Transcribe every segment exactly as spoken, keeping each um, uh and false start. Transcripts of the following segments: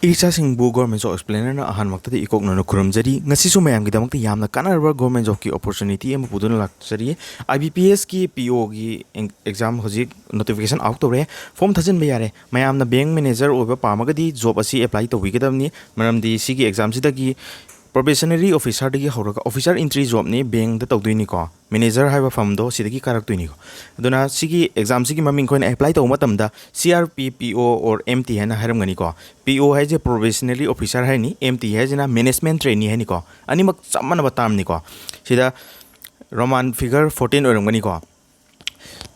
ꯏꯆꯥꯁꯤꯡꯕꯨ Government Job Explainerꯅ ꯑꯍꯥꯟꯕꯃꯛꯇꯗ ꯏꯀꯣꯛꯅꯅ ꯈꯨꯔꯨꯝꯖꯔꯤ꯫ ꯉꯁꯤꯁꯨ ꯃꯌꯥꯝꯒꯤꯗꯃꯛꯇ ꯌꯥꯝꯅ ꯀꯥꯟꯅꯔꯕ government jobꯀꯤ opportunity ꯑꯃ ꯄꯨꯗꯨꯅ ꯂꯥꯛꯆꯔꯤ꯫ IBPSꯀꯤ POꯒꯤ exam ꯍꯧꯖꯤꯛ notification out ꯇꯧꯔꯦ꯫ Form ꯊꯥꯖꯤꯟꯕ ꯌꯥꯔꯦ꯫ ꯃꯌꯥꯝꯅ bank manager ꯑꯣꯏꯕ ꯄꯥꯝꯃꯒꯗꯤ job ꯑꯁꯤ apply ꯇꯧꯕꯤꯒꯗꯕꯅꯤ꯫ ꯃꯔꯝꯗꯤ ꯁꯤꯒꯤ examꯁꯤꯗꯒꯤ probationary officerꯗꯒꯤ ꯍꯧꯔꯒ officer entry jobꯅꯤ, bankꯗ ꯇꯧꯗꯣꯏꯅꯤꯀꯣ꯫ Manager ꯍꯥꯏꯕ firmꯗꯣ ꯁꯤꯗꯒꯤ ꯀꯥꯔꯛꯇꯣꯏꯅꯤꯀꯣ꯫ ꯑꯗꯨꯅ ꯁꯤꯒꯤ examꯁꯤꯒꯤ ꯃꯃꯤꯡ ꯑꯩꯈꯣꯏꯅ apply ꯇꯧꯕ ꯃꯇꯝꯗ CRP, PO or MT ꯍꯥꯏꯅ ꯍꯥꯏꯔꯝꯒꯅꯤꯀꯣ꯫ PO ꯍꯥꯏꯁꯦ probationary officer ꯍꯥꯏꯅꯤ, MT ꯍꯥꯏꯁꯤꯅ management trainee ꯍꯥꯏꯅꯤꯀꯣ꯫ ꯑꯅꯤꯃꯛ ꯆꯞ ꯃꯥꯟꯅꯕ termꯅꯤꯀꯣ꯫ ꯁꯤꯗ Roman figure fourteen ꯑꯣꯏꯔꯝꯒꯅꯤꯀꯣ꯫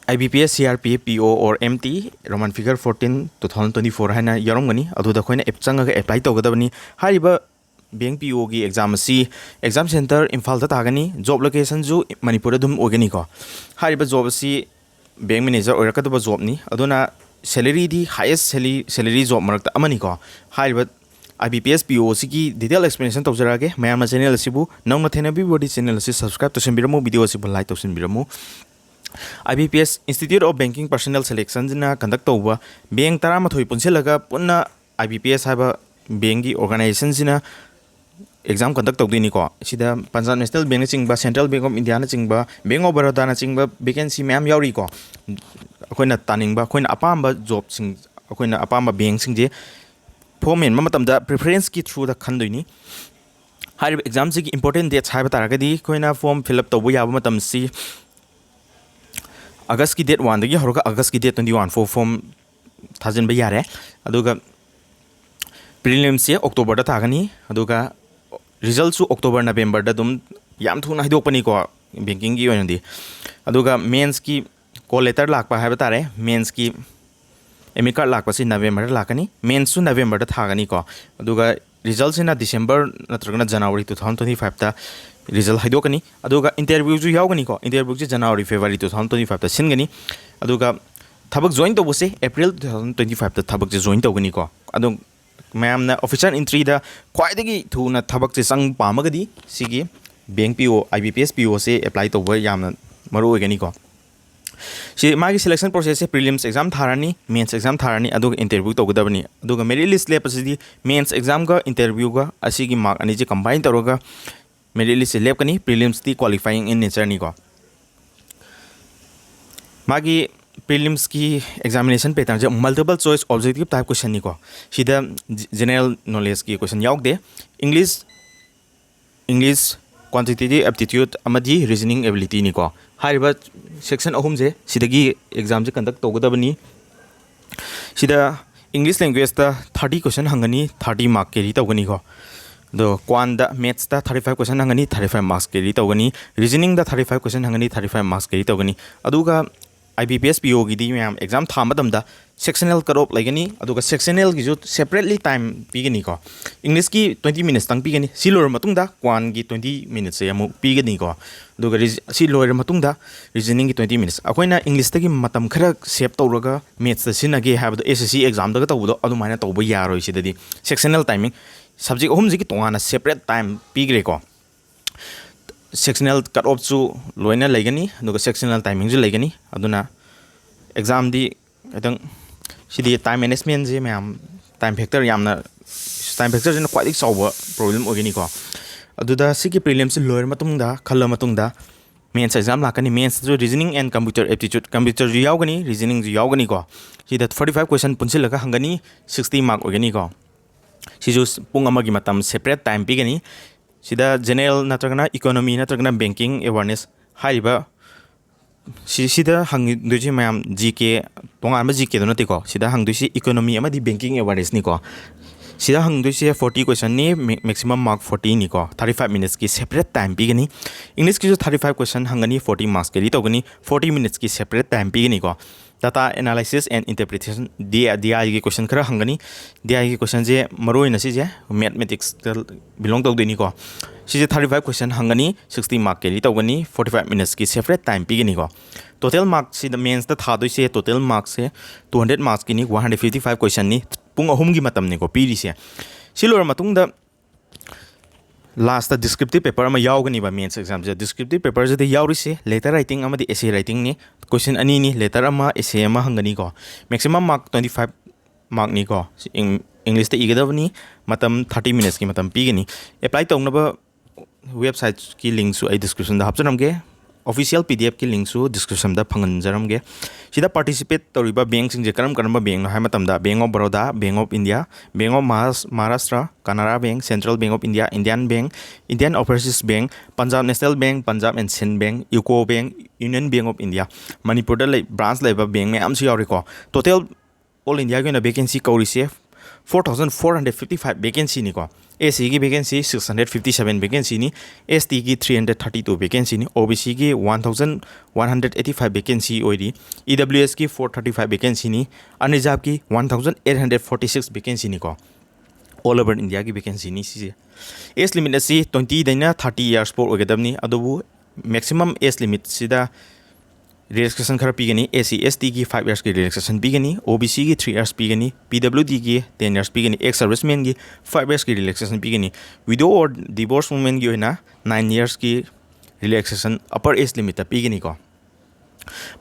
IBPS CRP PO or MT Roman figure fourteen two thousand twenty four ꯍꯥꯏꯅ ꯌꯥꯎꯔꯝꯒꯅꯤ꯫ ꯑꯗꯨꯗ ꯑꯩꯈꯣꯏꯅ app ꯆꯪꯉꯒ apply ꯇꯧꯒꯗꯕꯅꯤ꯫ ꯍꯥꯏꯔꯤꯕ bank POꯒꯤ exam ꯑꯁꯤ exam centre ꯏꯝꯐꯥꯜꯗ ꯇꯥꯒꯅꯤ꯫ Job locationꯁꯨ ꯃꯅꯤꯄꯨꯔꯗ ꯑꯗꯨꯝ ꯑꯣꯏꯒꯅꯤꯀꯣ꯫ ꯍꯥꯏꯔꯤꯕ job ꯑꯁꯤ bank manager ꯑꯣꯏꯔꯛꯀꯗꯕ jobꯅꯤ꯫ ꯑꯗꯨꯅ salaryꯗꯤ highest salary, salary job ꯃꯔꯛꯇ ꯑꯃꯅꯤꯀꯣ꯫ ꯍꯥꯏꯔꯤꯕ IBPS PO ꯑꯁꯤꯒꯤ detail explanation ꯇꯧꯖꯔꯛꯑꯒꯦ꯫ ꯃꯌꯥꯝꯅ channel ꯑꯁꯤꯕꯨ ꯅꯧꯅ ꯊꯦꯡꯅꯕꯤꯕꯗꯤ channel ꯑꯁꯤ subscribe ꯇꯧꯁꯤꯟꯕꯤꯔꯝꯃꯨ, video ꯑꯁꯤꯕꯨ like ꯇꯧꯁꯤꯟꯕꯤꯔꯝꯃꯨ꯫ IBPS Institute of Banking Personnel Selectionꯁꯤꯅ conduct ꯇꯧꯕ bank ꯇꯔꯥꯃꯥꯊꯣꯏ ꯄꯨꯟꯁꯤꯜꯂꯒ ꯄꯨꯟꯅ IBPS ꯍꯥꯏꯕ bankꯀꯤ organizationꯁꯤꯅ exam conduct ꯇꯧꯗꯣꯏꯅꯤꯀꯣ꯫ ꯁꯤꯗ Punjab National Bankꯅꯆꯤꯡꯕ, Central Bank of Indiaꯅꯆꯤꯡꯕ, Bank of Barodaꯅꯆꯤꯡꯕ vacancy ꯃꯌꯥꯝ ꯌꯥꯎꯔꯤꯀꯣ꯫ ꯑꯩꯈꯣꯏꯅ ꯇꯥꯅꯤꯡꯕ, ꯑꯩꯈꯣꯏꯅ ꯑꯄꯥꯝꯕ jobꯁꯤꯡ, ꯑꯩꯈꯣꯏꯅ ꯑꯄꯥꯝꯕ bankꯁꯤꯡꯁꯦ form ꯃꯦꯟꯕ ꯃꯇꯝꯗ preferenceꯀꯤ throughꯗ ꯈꯟꯗꯣꯏꯅꯤ꯫ ꯍꯥꯏꯔꯤꯕ examꯁꯤꯒꯤ important dates ꯍꯥꯏꯕ ꯇꯥꯔꯒꯗꯤ ꯑꯩꯈꯣꯏꯅ form fill up ꯇꯧꯕ ꯌꯥꯕ ꯃꯇꯝꯁꯤ Augustꯀꯤ date oneꯗꯒꯤ ꯍꯧꯔꯒ Augustꯀꯤ date twenty one ꯐꯥꯎ form ꯊꯥꯖꯤꯟꯕ ꯌꯥꯔꯦ꯫ ꯑꯗꯨꯒ prelims ꯁꯦ Octoberꯗ ꯊꯥꯒꯅꯤ, ꯑꯗꯨꯒ result ꯁꯨ October Novemberꯗ ꯑꯗꯨꯝ ꯌꯥꯝ ꯊꯨꯅ ꯍꯥꯏꯗꯣꯛꯄꯅꯤꯀꯣ bankingꯒꯤ ꯑꯣꯏꯅꯗꯤ꯫ ꯑꯗꯨꯒ mains ꯀꯤ call letter ꯂꯥꯛꯄ ꯍꯥꯏꯕ ꯇꯥꯔꯦ, mains ꯀꯤ admit card ꯂꯥꯛꯄꯁꯤ Novemberꯗ ꯂꯥꯛꯀꯅꯤ, mains ꯁꯨ Novemberꯗ ꯊꯥꯒꯅꯤꯀꯣ꯫ ꯑꯗꯨꯒ result ꯁꯤꯅ December ꯅꯠꯇ꯭ꯔꯒꯅ January two thousand twenty five ꯇ result ꯍꯥꯏꯗꯣꯛꯀꯅꯤ꯫ ꯑꯗꯨꯒ interview ꯁꯨ ꯌꯥꯎꯒꯅꯤꯀꯣ, interview ꯁꯤ January February two thousand twenty five ꯇ ꯁꯤꯟꯒꯅꯤ꯫ ꯑꯗꯨꯒ ꯊꯕꯛ join ꯇꯧꯕꯁꯦ April two thousand twenty five ꯇ ꯊꯕꯛꯁꯦ join ꯇꯧꯒꯅꯤꯀꯣ꯫ ꯑꯗꯣ ꯃꯌꯥꯝꯅ officer entry ꯗ ꯈ꯭ꯋꯥꯏꯗꯒꯤ ꯊꯨꯅ ꯊꯕꯛꯁꯦ ꯆꯪꯕ ꯄꯥꯝꯃꯒꯗꯤ ꯁꯤꯒꯤ bank PO, IBPS PO ꯁꯦ apply ꯇꯧꯕ ꯌꯥꯝꯅ ꯃꯔꯨ ꯑꯣꯏꯒꯅꯤꯀꯣ꯫ ꯁꯤ ꯃꯥꯒꯤ selection process ꯁꯦ prelims exam ꯊꯥꯔꯅꯤ, mains exam ꯊꯥꯔꯅꯤ, ꯑꯗꯨꯒ interview ꯇꯧꯒꯗꯕꯅꯤ꯫ ꯑꯗꯨꯒ merit list ꯂꯦꯞꯄꯁꯤꯗꯤ mains exam ꯒ interview ꯒ ꯑꯁꯤꯒꯤ mark ꯑꯅꯤꯁꯦ combine ꯇꯧꯔꯒ merit list ꯁꯦ ꯂꯦꯞꯀꯅꯤ꯫ Prelims ꯇꯤ qualifying in nature ꯅꯤꯀꯣ꯫ ꯃꯥꯒꯤ prelims ꯀꯤ examination pattern ꯁꯦ multiple choice objective type question ꯅꯤꯀꯣ꯫ ꯁꯤꯗ general knowledge ꯀꯤ question ꯌꯥꯎꯗꯦ꯫ English, English, quantitative aptitude ꯑꯃꯗꯤ reasoning ability ꯅꯤꯀꯣ꯫ ꯍꯥꯏꯔꯤꯕ section ꯑꯍꯨꯝꯁꯦ ꯁꯤꯗꯒꯤ exam ꯁꯦ conduct ꯇꯧꯒꯗꯕꯅꯤ꯫ ꯁꯤꯗ English language ꯇ thirty question ꯍꯪꯒꯅꯤ, thirty mark carry ꯇꯧꯒꯅꯤꯀꯣ꯫ ꯑꯗꯣ quant ꯗ, maths ꯇ thirty five question ꯍꯪꯒꯅꯤ, thirty five marks carry ꯇꯧꯒꯅꯤ꯫ Reasoning ꯗ thirty five question ꯍꯪꯒꯅꯤ, thirty five marks carry ꯇꯧꯒꯅꯤ꯫ ꯑꯗꯨꯒ I B P S P O ꯒꯤꯗꯤ ꯃꯌꯥꯝ exam ꯊꯥꯕ ꯃꯇꯝꯗ sectional cut off ꯂꯩꯒꯅꯤ, ꯑꯗꯨꯒ sectional ꯒꯤꯁꯨ separately time ꯄꯤꯒꯅꯤꯀꯣ꯫ English ꯀꯤ twenty minutes ꯇꯪ ꯄꯤꯒꯅꯤ꯫ ꯁꯤ ꯂꯣꯏꯔꯕ ꯃꯇꯨꯡꯗ quant ꯒꯤ twenty minutes ꯁꯦ ꯑꯃꯨꯛ ꯄꯤꯒꯅꯤꯀꯣ꯫ ꯑꯗꯨꯒ ꯔꯤꯖ-, ꯁꯤ ꯂꯣꯏꯔꯕ ꯃꯇꯨꯡꯗ reasoning ꯒꯤ twenty minutes꯫ ꯑꯩꯈꯣꯏꯅ English ꯇꯒꯤ ꯃꯇꯝ ꯈꯔ save ꯇꯧꯔꯒ maths ꯇ ꯁꯤꯖꯤꯟꯅꯒꯦ ꯍꯥꯏꯕꯗꯣ, S S C exam ꯗꯒ ꯇꯧꯕꯗꯣ ꯑꯗꯨꯃꯥꯏꯅ ꯇꯧꯕ ꯌꯥꯔꯣꯏ꯫ ꯁꯤꯗꯗꯤ sectional timing, subject ꯑꯍꯨꯝꯁꯤꯒꯤ ꯇꯣꯉꯥꯟꯅ separate time ꯄꯤꯈ꯭ꯔꯦꯀꯣ꯫ Sectional cut off ꯁꯨ ꯂꯣꯏꯅ ꯂꯩꯒꯅꯤ, ꯑꯗꯨꯒ sectional timing ꯁꯨ ꯂꯩꯒꯅꯤ꯫ ꯑꯗꯨꯅ exam ꯗꯤ ꯈꯤꯇꯪ, ꯁꯤꯗꯤ time management ꯁꯦ ꯃꯌꯥꯝ, time factor ꯌꯥꯝꯅ, time factor ꯁꯤꯅ ꯈ꯭ꯋꯥꯏꯗꯒꯤ ꯆꯥꯎꯕ problem ꯑꯣꯏꯒꯅꯤꯀꯣ꯫ ꯑꯗꯨꯗ ꯁꯤꯒꯤ prelims ꯁꯤ ꯂꯣꯏꯔ ꯃꯇꯨꯡꯗ, ꯈꯜꯂ ꯃꯇꯨꯡꯗ mains exam ꯂꯥꯛꯀꯅꯤ꯫ Maths ꯇꯁꯨ reasoning and computer aptitude, computer ꯁꯨ ꯌꯥꯎꯒꯅꯤ, reasoning ꯁꯨ ꯌꯥꯎꯒꯅꯤꯀꯣ꯫ ꯁꯤꯗ forty five question ꯄꯨꯟꯁꯤꯜꯂꯒ ꯍꯪꯒꯅꯤ, sixty mark ꯑꯣꯏꯒꯅꯤꯀꯣ꯫ ꯁꯤꯁꯨ ꯄꯨꯡ ꯑꯃꯒꯤ ꯃꯇꯝ separate time ꯄꯤꯒꯅꯤ꯫ ꯁꯤꯗ general ꯅꯠꯇ꯭ꯔꯒꯅ economy ꯅꯠꯇ꯭ꯔꯒꯅ banking awareness ꯍꯥꯏꯔꯤꯕ ꯁꯤ-, ꯁꯤꯗ ꯍꯪꯗꯣꯏꯁꯦ ꯃꯌꯥꯝ G K, ꯇꯣꯉꯥꯟꯕ G K ꯗꯣ ꯅꯠꯇꯦꯀꯣ꯫ ꯁꯤꯗ ꯍꯪꯗꯣꯏꯁꯦ economy ꯑꯃꯗꯤ banking awareness ꯅꯤꯀꯣ꯫ ꯁꯤꯗ ꯍꯪꯗꯣꯏꯁꯦ forty question ꯅꯤ, ma-, maximum mark forty ꯅꯤꯀꯣ꯫ Thirty five minutes ꯀꯤ separate time ꯄꯤꯒꯅꯤ꯫ English ꯀꯤꯁꯨ thirty five question ꯍꯪꯒꯅꯤ, forty marks carry ꯇꯧꯒꯅꯤ, forty minutes ꯀꯤ separate time ꯄꯤꯒꯅꯤꯀꯣ꯫ Data analysis and interpretation, D I, D I ꯒꯤ question ꯈꯔ ꯍꯪꯒꯅꯤ꯫ D I ꯒꯤ question ꯁꯦ ꯃꯔꯨꯑꯣꯏꯅ ꯁꯤꯁꯦ mathematics ꯇ belong ꯇꯧꯗꯣꯏꯅꯤꯀꯣ꯫ ꯁꯤꯁꯦ thirty five question ꯍꯪꯒꯅꯤ, sixty mark carry ꯇꯧꯒꯅꯤ, forty five minutes ꯀꯤ separate time ꯄꯤꯒꯅꯤꯀꯣ꯫ Total mark ꯁꯤꯗ mains ꯇ ꯊꯥꯗꯣꯏꯁꯦ, total mark ꯁꯦ two hundred marks ꯀꯤꯅꯤ, one hundred fifty five question ꯅꯤ, ꯄꯨꯡ ꯑꯍꯨꯝꯒꯤ ꯃꯇꯝꯅꯤꯀꯣ ꯄꯤꯔꯤꯁꯦ꯫ ꯁꯤ ꯂꯣꯏꯔ ꯃꯇꯨꯡꯗ Last descriptive paper ꯑꯃ ꯌꯥꯎꯒꯅꯤꯕ mains examꯁꯦ꯫ Descriptive paperꯁꯤꯗ ꯌꯥꯎꯔꯤꯁꯦ letter writing ꯑꯃꯗꯤ essay writingꯅꯤ꯫ Question ꯑꯅꯤꯅꯤ, letter ꯑꯃ essay ꯑꯃ ꯍꯪꯒꯅꯤꯀꯣ꯫ Maximum mark twenty five markꯅꯤꯀꯣ꯫ ꯁꯤ Eng- Englishꯇ ꯏꯒꯗꯕꯅꯤ꯫ ꯃꯇꯝ thirty minutesꯀꯤ ꯃꯇꯝ ꯄꯤꯒꯅꯤ꯫ Apply ꯇꯧꯅꯕ websiteꯀꯤ linkꯁꯨ ꯑꯩ descriptionꯗ ꯍꯥꯞꯆꯔꯝꯒꯦ꯫ Official PDFꯀꯤ linkꯁꯨ descriptionꯗ ꯐꯪꯍꯟꯖꯔꯝꯒꯦ꯫ ꯁꯤꯗ participate ꯇꯧꯔꯤꯕ bankꯁꯤꯡꯁꯦ ꯀꯔꯝ ꯀꯔꯝꯕ bankꯅꯣ ꯍꯥꯏꯕ ꯃꯇꯝꯗ Bank of Baroda, Bank of India, Bank of Mahas- Maharashtra, Canara Bank, Central Bank of India, Indian Bank, Indian Overseas Bank, Punjab National Bank, Punjab and Sind Bank, UCO Bank, Union Bank of India, ꯃꯅꯤꯄꯨꯔꯗ ꯂꯩ branch ꯂꯩꯕ bank ꯃꯌꯥꯝꯁꯨ ꯌꯥꯎꯔꯤꯀꯣ꯫ Total all Indiaꯒꯤ ꯑꯣꯏꯅ vacancy ꯀꯧꯔꯤꯁꯦ four thousand four hundred fifty five vacancyꯅꯤꯀꯣ꯫ SCꯒꯤ vacancy six hundred fifty seven vacancyꯅꯤ, STꯒꯤ three hundred thirty two vacancyꯅꯤ, OBCꯒꯤ one thousand one hundred eighty five vacancy ꯑꯣꯏꯔꯤ, EWSꯀꯤ four thirty five vacancyꯅꯤ, unreservedꯀꯤ one thousand eight hundred forty six vacancyꯅꯤꯀꯣ꯫ All over Indiaꯒꯤ vacancyꯅꯤ ꯁꯤꯁꯦ꯫ Age limit ꯑꯁꯤ twentyꯗꯩꯅ thirty years ꯐꯥꯎ ꯑꯣꯏꯒꯗꯕꯅꯤ, ꯑꯗꯨꯕꯨ maximum age limitꯁꯤꯗ relaxation ꯈꯔ ꯄꯤꯒꯅꯤ꯫ SC STꯒꯤ five yearsꯀꯤ relaxation ꯄꯤꯒꯅꯤ, OBCꯒꯤ three years ꯄꯤꯒꯅꯤ, PWDꯒꯤ ten years ꯄꯤꯒꯅꯤ, ex servicemanꯒꯤ five yearsꯀꯤ relaxation ꯄꯤꯒꯅꯤ, widow or divorce womanꯒꯤ ꯑꯣꯏꯅ nine yearsꯀꯤ relaxation upper age limitꯇ ꯄꯤꯒꯅꯤꯀꯣ꯫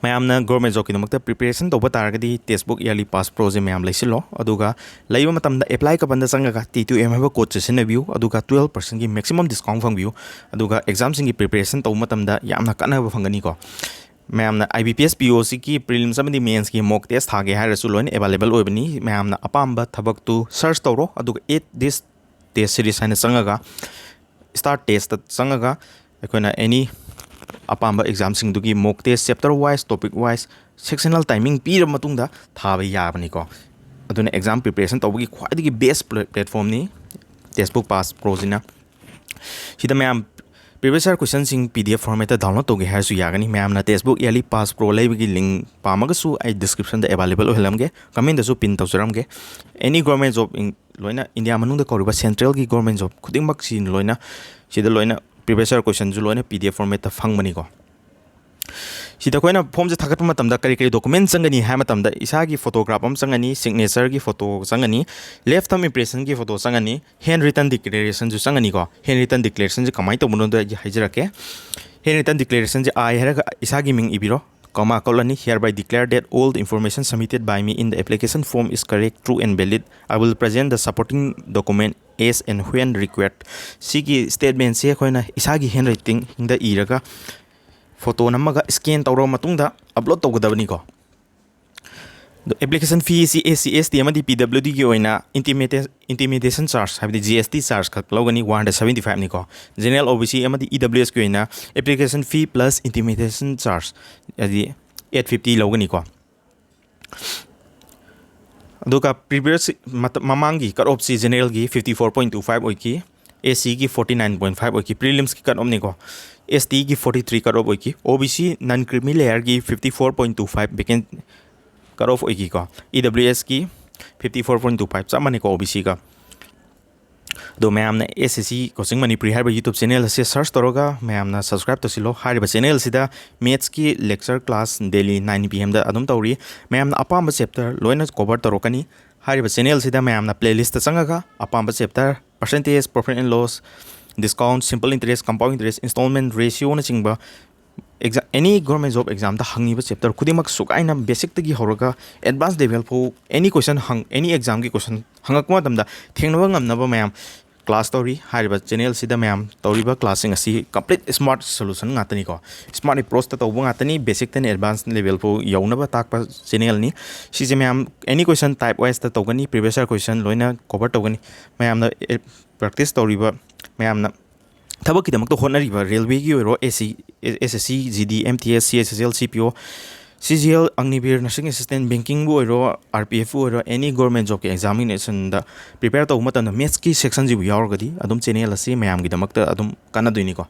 ꯃꯌꯥꯝꯅ government jobꯀꯤꯗꯃꯛꯇ preparation ꯇꯧꯕ ꯇꯥꯔꯒꯗꯤ Textbook Yearly Pass Proꯁꯦ ꯃꯌꯥꯝ ꯂꯩꯁꯤꯜꯂꯣ, ꯑꯗꯨꯒ ꯂꯩꯕ ꯃꯇꯝꯗ apply ꯀꯕꯟꯗ ꯆꯪꯉꯒ T two M ꯍꯥꯏꯕ codeꯁꯦ ꯁꯤꯖꯤꯟꯅꯕꯤꯌꯨ, ꯑꯗꯨꯒ twelve percentꯀꯤ maximum discount ꯐꯪꯕꯤꯌꯨ, ꯑꯗꯨꯒ examꯁꯤꯡꯒꯤ preparation ꯇꯧꯕ ꯃꯇꯝꯗ ꯌꯥꯝꯅ ꯀꯥꯟꯅꯕ ꯐꯪꯒꯅꯤꯀꯣ꯫ ꯃꯌꯥꯝꯅ IBPS POCꯒꯤ prelims ꯑꯃꯗꯤ mainsꯀꯤ mock test ꯊꯥꯒꯦ ꯍꯥꯏꯔꯁꯨ ꯂꯣꯏꯅ available ꯑꯣꯏꯕꯅꯤ꯫ ꯃꯌꯥꯝꯅ ꯑꯄꯥꯝꯕ ꯊꯕꯛꯇꯨ search ꯇꯧꯔꯣ, ꯑꯗꯨꯒ Add This Test Series ꯍꯥꯏꯅ ꯆꯪꯉꯒ start testꯇ ꯆꯪꯉꯒ ꯑꯩꯈꯣꯏꯅ any ꯑꯄꯥꯝꯕ examꯁꯤꯡꯗꯨꯒꯤ mock test chapter wise, topic wise, sectional timing ꯄꯤꯔꯕ ꯃꯇꯨꯡꯗ ꯊꯥꯕ ꯌꯥꯕꯅꯤꯀꯣ꯫ ꯑꯗꯨꯅ exam preparation ꯇꯧꯕꯒꯤ ꯈ꯭ꯋꯥꯏꯗꯒꯤ best pla- platformꯅꯤ Textbook Pass Proꯁꯤꯅ꯫ ꯁꯤꯗ ꯃꯌꯥꯝ previous year questionꯁꯤꯡ PDF formatꯇ download ꯇꯧꯒꯦ ꯍꯥꯏꯔꯁꯨ ꯌꯥꯒꯅꯤ꯫ ꯃꯌꯥꯝꯅ Textbook Yearly Pass Pro ꯂꯩꯕꯒꯤ link ꯄꯥꯝꯃꯒꯁꯨ ꯑꯩ descriptionꯗ available ꯑꯣꯏꯍꯜꯂꯝꯒꯦ, commentꯇꯁꯨ pin ꯇꯧꯖꯔꯝꯒꯦ꯫ Any government job in- ꯂꯣꯏꯅ India ꯃꯅꯨꯡꯗ ꯀꯧꯔꯤꯕ centralꯒꯤ government job ꯈꯨꯗꯤꯡꯃꯛꯁꯤ ꯂꯣꯏꯅ ꯁꯤꯗ ꯂꯣꯏꯅ previous year questionꯁꯨ ꯂꯣꯏꯅ PDF formatꯇ ꯐꯪꯕꯅꯤꯀꯣ꯫ ꯁꯤꯗ ꯑꯩꯈꯣꯏꯅ ꯐꯣꯝꯁꯦ ꯊꯥꯒꯠꯄ ꯃꯇꯝꯗ ꯀꯔꯤ ꯀꯔꯤ ꯗꯣꯀꯨꯃꯦꯟ ꯆꯪꯒꯅꯤ ꯍꯥꯏ ꯃꯇꯝꯗ, ꯏꯁꯥꯒꯤ ꯐꯣꯇꯣꯒ꯭ꯔꯥꯐ ꯑꯃ ꯆꯪꯒꯅꯤ, ꯁꯤꯒꯅꯦꯆꯔꯒꯤ ꯐꯣꯇꯣ ꯆꯪꯒꯅꯤ, ꯂꯦꯐ ꯊꯝ ꯏꯝꯄ꯭ꯔꯦꯁꯟꯒꯤ ꯐꯣꯇꯣ ꯆꯪꯒꯅꯤ, ꯍꯦꯟ ꯔꯤꯇꯟ ꯗꯤꯀ꯭ꯂꯦꯔꯦꯁꯟꯁꯨ ꯆꯪꯒꯅꯤꯀꯣ꯫ ꯍꯦꯟ ꯔꯤꯇꯟ ꯗꯤꯀ꯭ꯂꯦꯔꯦꯁꯟꯁꯦ ꯀꯃꯥꯏꯅ ꯇꯧꯕꯅꯣꯗꯣ ꯑꯩ ꯍꯥꯏꯖꯔꯛꯀꯦ꯫ ꯍꯦꯟ ꯔꯤꯇꯟ ꯗꯤꯀ꯭ꯂꯦꯔꯦꯁꯟꯁꯦ "I" ꯍꯥꯏꯔꯒ ꯏꯁꯥꯒꯤ ꯃꯤꯡ ꯏꯕꯤꯔꯣ, comma ꯀꯣꯂꯟꯅꯤ, "Hereby declare that all the information submitted by me in the application form is correct, true and valid. I will present the supporting document as and when required." ꯁꯤꯒꯤ ꯁ꯭ꯇꯦꯠꯃꯦꯟꯁꯦ ꯑꯩꯈꯣꯏꯅ ꯏꯁꯥꯒꯤ hand ꯔꯥꯏꯇꯤꯡꯗ ꯏꯔꯒ photo ꯅꯝꯃꯒ scan ꯇꯧꯔꯕ ꯃꯇꯨꯡꯗ upload ꯇꯧꯒꯗꯕꯅꯤꯀꯣ꯫ ꯑꯗꯣ application ꯐꯤ ꯑꯁꯤ S C, ꯑꯦꯁ T ꯑꯃꯗꯤ ꯄꯤ ꯗꯕ꯭ꯂꯤꯎ ꯗꯤꯒꯤ ꯑꯣꯏꯅ ꯏꯟꯇꯤꯃꯦꯇꯦ-, ꯏꯟꯇꯤꯃꯦꯇꯦꯁꯟ ꯆꯥꯔꯖ, ꯍꯥꯏꯕꯗꯤ ꯖꯤ ꯑꯦꯁ ꯇꯤ ꯆꯥꯔꯖ ꯈꯛ ꯂꯧꯒꯅꯤ, ꯋꯥꯟ ꯍꯟꯗ꯭ꯔꯦꯗ ꯁꯕꯦꯟꯇꯤ ꯐꯥꯏꯚꯅꯤꯀꯣ꯫ ꯖꯦꯅꯔꯦꯜ, ꯑꯣ ꯕꯤ ꯁꯤ ꯑꯃꯗꯤ ꯏ ꯗꯕ꯭ꯂꯤꯎ ꯑꯦꯁꯀꯤ ꯑꯣꯏꯅ application fee plus intimation charge, ꯍꯥꯏꯗꯤ ꯑꯩꯠ ꯐꯤꯐꯇꯤ ꯂꯧꯒꯅꯤꯀꯣ꯫ ꯑꯗꯨꯒ ꯄ꯭ꯔꯤꯚꯤꯌꯁ ꯃꯃꯥꯡꯒꯤ ꯀꯠ ꯑꯣꯐꯁꯤ ꯖꯦꯅꯔꯦꯜꯒꯤ fifty four point two five ꯑꯣꯏꯈꯤ, ꯑꯦꯁ ꯁꯤꯒꯤ ꯐꯣꯔꯇꯤ ꯅꯥꯏꯟ ꯄꯣꯏꯟ ꯐꯥꯏꯚ ꯑꯣꯏꯈꯤ, ꯄ꯭ꯔꯤꯂꯤꯝꯁꯀꯤ ꯀꯠ ꯑꯣꯐꯅꯤꯀꯣ꯫ ꯑꯦꯁ ꯇꯤꯒꯤ ꯐꯣꯔꯇꯤ ꯊ꯭ꯔꯤ ꯀꯠ ꯑꯣꯐ ꯑꯣꯏꯈꯤ, O B C non creamy ꯂꯦꯌꯔꯒꯤ fifty four point two five ꯚꯦꯀꯦꯟ ꯀꯠ ꯑꯣꯐ ꯑꯣꯏꯈꯤꯀꯣ, ꯏ ꯗꯕ꯭ꯂꯤꯎ ꯑꯦꯁꯀꯤ fifty four point two five, ꯆꯞ ꯃꯥꯟꯅꯩꯀꯣ ꯑꯣ ꯕꯤ ꯁꯤꯒ꯫ ꯑꯗꯣ ꯃꯌꯥꯝꯅ ꯑꯦꯁ ꯑꯦꯁ ꯁꯤ Coaching Manipuri ꯍꯥꯏꯔꯤꯕ YouTube ꯆꯦꯅꯦꯜ ꯑꯁꯤ ꯁꯔꯆ ꯇꯧꯔꯒ ꯃꯌꯥꯝꯅ ꯁꯕꯁꯀ꯭ꯔꯥꯏꯕ ꯇꯧꯁꯤꯜꯂꯣ꯫ ꯍꯥꯏꯔꯤꯕ ꯆꯦꯅꯦꯜ ꯑꯁꯤꯗ ꯃꯦꯠꯁꯀꯤ lecture class daily nine P ꯑꯦꯝꯗ ꯑꯗꯨꯝ ꯇꯧꯔꯤ꯫ ꯃꯌꯥꯝꯅ ꯑꯄꯥꯝꯕ ꯆꯦꯞꯇꯔ ꯂꯣꯏꯅ ꯀꯣꯚꯔ ꯇꯧꯔꯛꯀꯅꯤ꯫ ꯍꯥꯏꯔꯤꯕ ꯆꯦꯅꯦꯜꯁꯤꯗ ꯃꯌꯥꯝꯅ ꯄ꯭ꯂꯦꯂꯤꯁꯇ ꯆꯪꯉꯒ ꯑꯄꯥꯝꯕ chapter, percentage, profit and loss, discount, simple interest, compound interest, installment ratioꯅꯆꯤꯡꯕ ꯑꯦꯛꯖꯥꯝ, ꯑꯦꯅꯤ ꯒꯣꯔꯃꯦꯟ ꯖꯣꯕ ꯑꯦꯛꯖꯥꯝꯗ ꯍꯪꯉꯤꯕ ꯆꯦꯞꯇꯔ ꯈꯨꯗꯤꯡꯃꯛ ꯁꯨꯒꯥꯏꯅ ꯕꯦꯁꯤꯛꯇꯒꯤ ꯍꯧꯔꯒ ꯑꯦꯗꯚꯥꯟꯁ ꯂꯦꯚꯦꯜ ꯐꯥꯎ ꯑꯦꯅꯤ ꯀꯣꯏꯁꯟ ꯍꯪ-, ꯑꯦꯅꯤ ꯑꯦꯛꯖꯥꯝꯒꯤ ꯀꯣꯏꯁꯟ ꯍꯪꯉꯛꯄ ꯃꯇꯝꯗ ꯊꯦꯡꯅꯕ ꯉꯝꯅꯕ ꯃꯌꯥꯝ ꯀ꯭ꯂꯥꯁ ꯇꯧꯔꯤ꯫ ꯍꯥꯏꯔꯤꯕ ꯆꯦꯅꯦꯜꯁꯤꯗ ꯃꯌꯥꯝ ꯇꯧꯔꯤꯕ ꯀ꯭ꯂꯥꯁꯁꯤꯡ ꯑꯁꯤ ꯀꯝꯄ꯭ꯂꯤꯠ ꯁ꯭ꯃꯥꯔꯠ ꯁꯣꯂꯨꯁꯟ ꯉꯥꯛꯇꯅꯤꯀꯣ꯫ ꯁ꯭ꯃꯥꯔꯠ ꯑꯦꯄ꯭ꯔꯣꯆꯇ ꯇꯧꯕ ꯉꯥꯛꯇꯅꯤ, ꯕꯦꯁꯤꯛꯇꯩꯅ ꯑꯦꯗꯚꯥꯟꯁ ꯂꯦꯚꯦꯜ ꯐꯥꯎ ꯌꯧꯅꯕ ꯇꯥꯛꯄ ꯆꯦꯅꯦꯜꯅꯤ꯫ ꯁꯤꯁꯦ ꯃꯌꯥꯝ ꯑꯦꯅꯤ ꯀꯣꯏꯁꯟ ꯇꯥꯏꯞ ꯋꯥꯏꯁꯇ ꯇꯧꯒꯅꯤ, ꯄ꯭ꯔꯤꯚꯤꯌꯁ ꯌꯔ ꯀꯣꯏꯁꯟ ꯂꯣꯏꯅ ꯀꯣꯚꯔ ꯇꯧꯒꯅꯤ꯫ ꯃꯌꯥꯝꯅ ꯄ꯭ꯔꯦꯛꯇꯤꯁ ꯇꯧꯔꯤꯕ, ꯃꯌꯥꯝꯅ ꯊꯕꯛꯀꯤꯗꯃꯛꯇ ꯍꯣꯠꯅꯔꯤꯕ ꯔꯦꯜꯋꯦꯒꯤ ꯑꯣꯏꯔꯣ, S C, S S C, G D, M T S, C H S L, C P O, C G L, Agniveer, nursing assistant, ꯕꯦꯡꯀꯤꯡꯕꯨ ꯑꯣꯏꯔꯣ, ꯑꯥꯔ ꯄꯤ ꯑꯦꯐꯄꯨ ꯑꯣꯏꯔꯣ, ꯑꯦꯅꯤ ꯒꯣꯔꯃꯦꯟ ꯖꯣꯕꯀꯤ ꯑꯦꯛꯖꯥꯃꯤꯅꯦꯁꯟꯗ ꯄ꯭ꯔꯤꯄꯦꯌꯔ ꯇꯧꯕ ꯃꯇꯝꯗ ꯃꯦꯠꯁꯀꯤ ꯁꯦꯛꯁꯟꯁꯤꯕꯨ ꯌꯥꯎꯔꯒꯗꯤ ꯑꯗꯨꯝ ꯆꯦꯅꯦꯜ ꯑꯁꯤ ꯃꯌꯥꯝꯒꯤꯗꯃꯛꯇ ꯑꯗꯨꯝ ꯀꯥꯟꯅꯗꯣꯏꯅꯤꯀꯣ꯫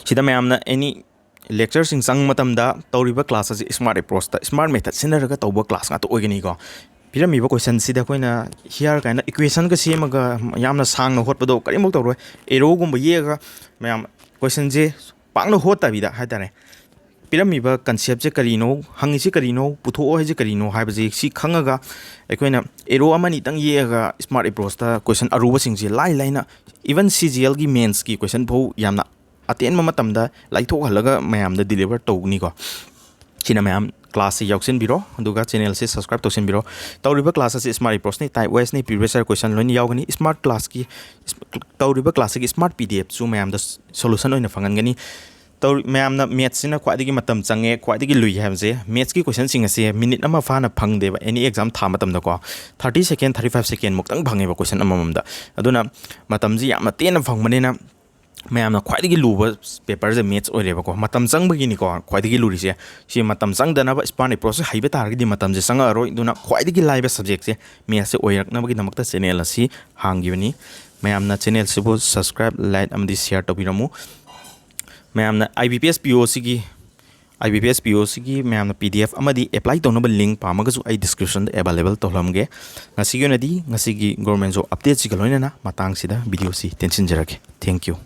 ꯁꯤꯗ ꯃꯌꯥꯝꯅ ꯑꯦꯅꯤ ꯂꯦꯛꯆꯔꯁꯤꯡ ꯆꯪꯕ ꯃꯇꯝꯗ ꯇꯧꯔꯤꯕ ꯀ꯭ꯂꯥꯁ ꯑꯁꯤ ꯁ꯭ꯃꯥꯔꯠ ꯑꯦꯄ꯭ꯔꯣꯆꯇ, ꯁ꯭ꯃꯥꯔꯠ ꯃꯦꯊꯠ ꯁꯤꯖꯤꯟꯅꯔꯒ ꯇꯧꯕ ꯀ꯭ꯂꯥꯁ ꯉꯥꯛꯇ ꯑꯣꯏꯒꯅꯤꯀꯣ꯫ ꯄꯤꯔꯝꯃꯤꯕ ꯀꯣꯏꯁꯟꯁꯤꯗ ꯑꯩꯈꯣꯏꯅ ꯍꯤꯌꯥꯔ ꯀꯥꯏꯅ ꯏꯀ꯭ꯋꯦꯁꯟꯒ ꯁꯦꯝꯃꯒ ꯌꯥꯝꯅ ꯁꯥꯡꯅ ꯍꯣꯠꯄꯗꯣ ꯀꯔꯤꯝꯐꯥꯎ ꯇꯧꯔꯣꯏ꯫ ꯑꯦꯔꯣꯒꯨꯝꯕ ꯌꯦꯛꯑꯒ ꯃꯌꯥꯝ ꯀꯣꯏꯁꯟꯁꯦ ꯄꯥꯛꯅ ꯍꯣꯠꯇꯕꯤꯗ ꯍꯥꯏ ꯇꯥꯔꯦ, ꯄꯤꯔꯝꯃꯤꯕ concept ꯁꯦ ꯀꯔꯤꯅꯣ, ꯍꯪꯉꯤꯁꯤ ꯀꯔꯤꯅꯣ, ꯄꯨꯊꯣꯛꯑꯣ ꯍꯥꯏꯁꯤ ꯀꯔꯤꯅꯣ ꯍꯥꯏꯕꯁꯤ ꯁꯤ ꯈꯪꯉꯒ ꯑꯩꯈꯣꯏꯅ arrow ꯑꯃ ꯑꯅꯤꯇꯪ ꯌꯦꯛꯑꯒ smart approach ꯇ question ꯑꯔꯨꯕꯁꯤꯡꯁꯦ ꯂꯥꯏ ꯂꯥꯏꯅ, even C G L ꯒꯤ mains ꯀꯤ question ꯐꯥꯎ ꯌꯥꯝꯅ ꯑꯇꯦꯟꯕ ꯃꯇꯝꯗ ꯂꯥꯏꯊꯣꯛꯍꯜꯂꯒ ꯃꯌꯥꯝꯗ deliver ꯇꯧꯒꯅꯤꯀꯣ꯫ ꯁꯤꯅ ꯃꯌꯥꯝ class ꯁꯤ ꯌꯥꯎꯁꯤꯟꯕꯤꯔꯣ, ꯑꯗꯨꯒ channel ꯁꯤ subscribe ꯇꯧꯁꯤꯟꯕꯤꯔꯣ꯫ ꯇꯧꯔꯤꯕ class ꯑꯁꯤ smart approach ꯅꯤ, type wise ꯅꯤ, previous year question ꯂꯣꯏꯅ ꯌꯥꯎꯒꯅꯤ꯫ Smart class ꯀꯤ, ꯇꯧꯔꯤꯕ class ꯁꯤꯒꯤ smart P D F ꯁꯨ ꯃꯌꯥꯝꯗ solution ꯑꯣꯏꯅ ꯐꯪꯍꯟꯒꯅꯤ꯫ ꯇꯧꯔꯤ-, ꯃꯌꯥꯝꯅ maths ꯁꯤꯅ ꯈ꯭ꯋꯥꯏꯗꯒꯤ ꯃꯇꯝ ꯆꯪꯉꯦ, ꯈ꯭ꯋꯥꯏꯗꯒꯤ ꯂꯨꯏ ꯍꯥꯏꯕꯁꯦ, maths ꯀꯤ question ꯁꯤꯡ ꯑꯁꯦ minute ꯑꯃ ꯐꯥꯅ ꯐꯪꯗꯦꯕ, any exam ꯊꯥ ꯃꯇꯝꯗꯀꯣ꯫ Thirty second, thirty five second ꯃꯨꯛꯇꯪ ꯐꯪꯉꯦꯕ question ꯑꯃꯃꯝꯗ꯫ ꯑꯗꯨꯅ ꯃꯇꯝꯁꯤ ꯌꯥꯝꯅ ꯇꯦꯟꯅ ꯐꯪꯕꯅꯤꯅ ꯃꯌꯥꯝꯅ ꯈ꯭ꯋꯥꯏꯗꯒꯤ ꯂꯨꯕ paper ꯁꯦ maths ꯑꯣꯏꯔꯦꯕꯀꯣ꯫ ꯃꯇꯝ ꯆꯪꯕꯒꯤꯅꯤꯀꯣ ꯈ꯭ꯋꯥꯏꯗꯒꯤ ꯂꯨꯔꯤꯁꯦ꯫ ꯁꯤ ꯃꯇꯝ ꯆꯪꯗꯅꯕ smart approach ꯁꯦ ꯍꯩꯕ ꯇꯥꯔꯒꯗꯤ ꯃꯇꯝꯁꯦ ꯆꯪꯉꯛꯑꯔꯣꯏ꯫ ꯑꯗꯨꯅ ꯈ꯭ꯋꯥꯏꯗꯒꯤ ꯂꯥꯏꯕ subject ꯁꯦ maths ꯁꯦ ꯑꯣꯏꯔꯛꯅꯕꯒꯤꯗꯃꯛꯇ channel ꯑꯁꯤ ꯍꯥꯡꯈꯤꯕꯅꯤ꯫ ꯃꯌꯥꯝꯅ channel ꯁꯤꯕꯨ subscribe, like ꯑꯃꯗꯤ share ꯇꯧꯕꯤꯔꯝꯃꯨ꯫ ꯃꯌꯥꯝꯅ I B P S P O ꯁꯤꯒꯤ, I B P S P O ꯁꯤꯒꯤ ꯃꯌꯥꯝꯅ P D F ꯑꯃꯗꯤ apply ꯇꯧꯅꯕ link ꯄꯥꯝꯃꯒꯁꯨ ꯑꯩ description ꯗ available ꯇꯧꯍꯜꯂꯝꯒꯦ꯫ ꯉꯁꯤꯒꯤ ꯑꯣꯏꯅꯗꯤ ꯉꯁꯤꯒꯤ government job update ꯁꯤꯒ ꯂꯣꯏꯅꯅ ꯃꯇꯥꯡꯁꯤꯗ video ꯁꯤ ꯇꯦꯟꯁꯤꯟꯖꯔꯒꯦ꯫ Thank you꯫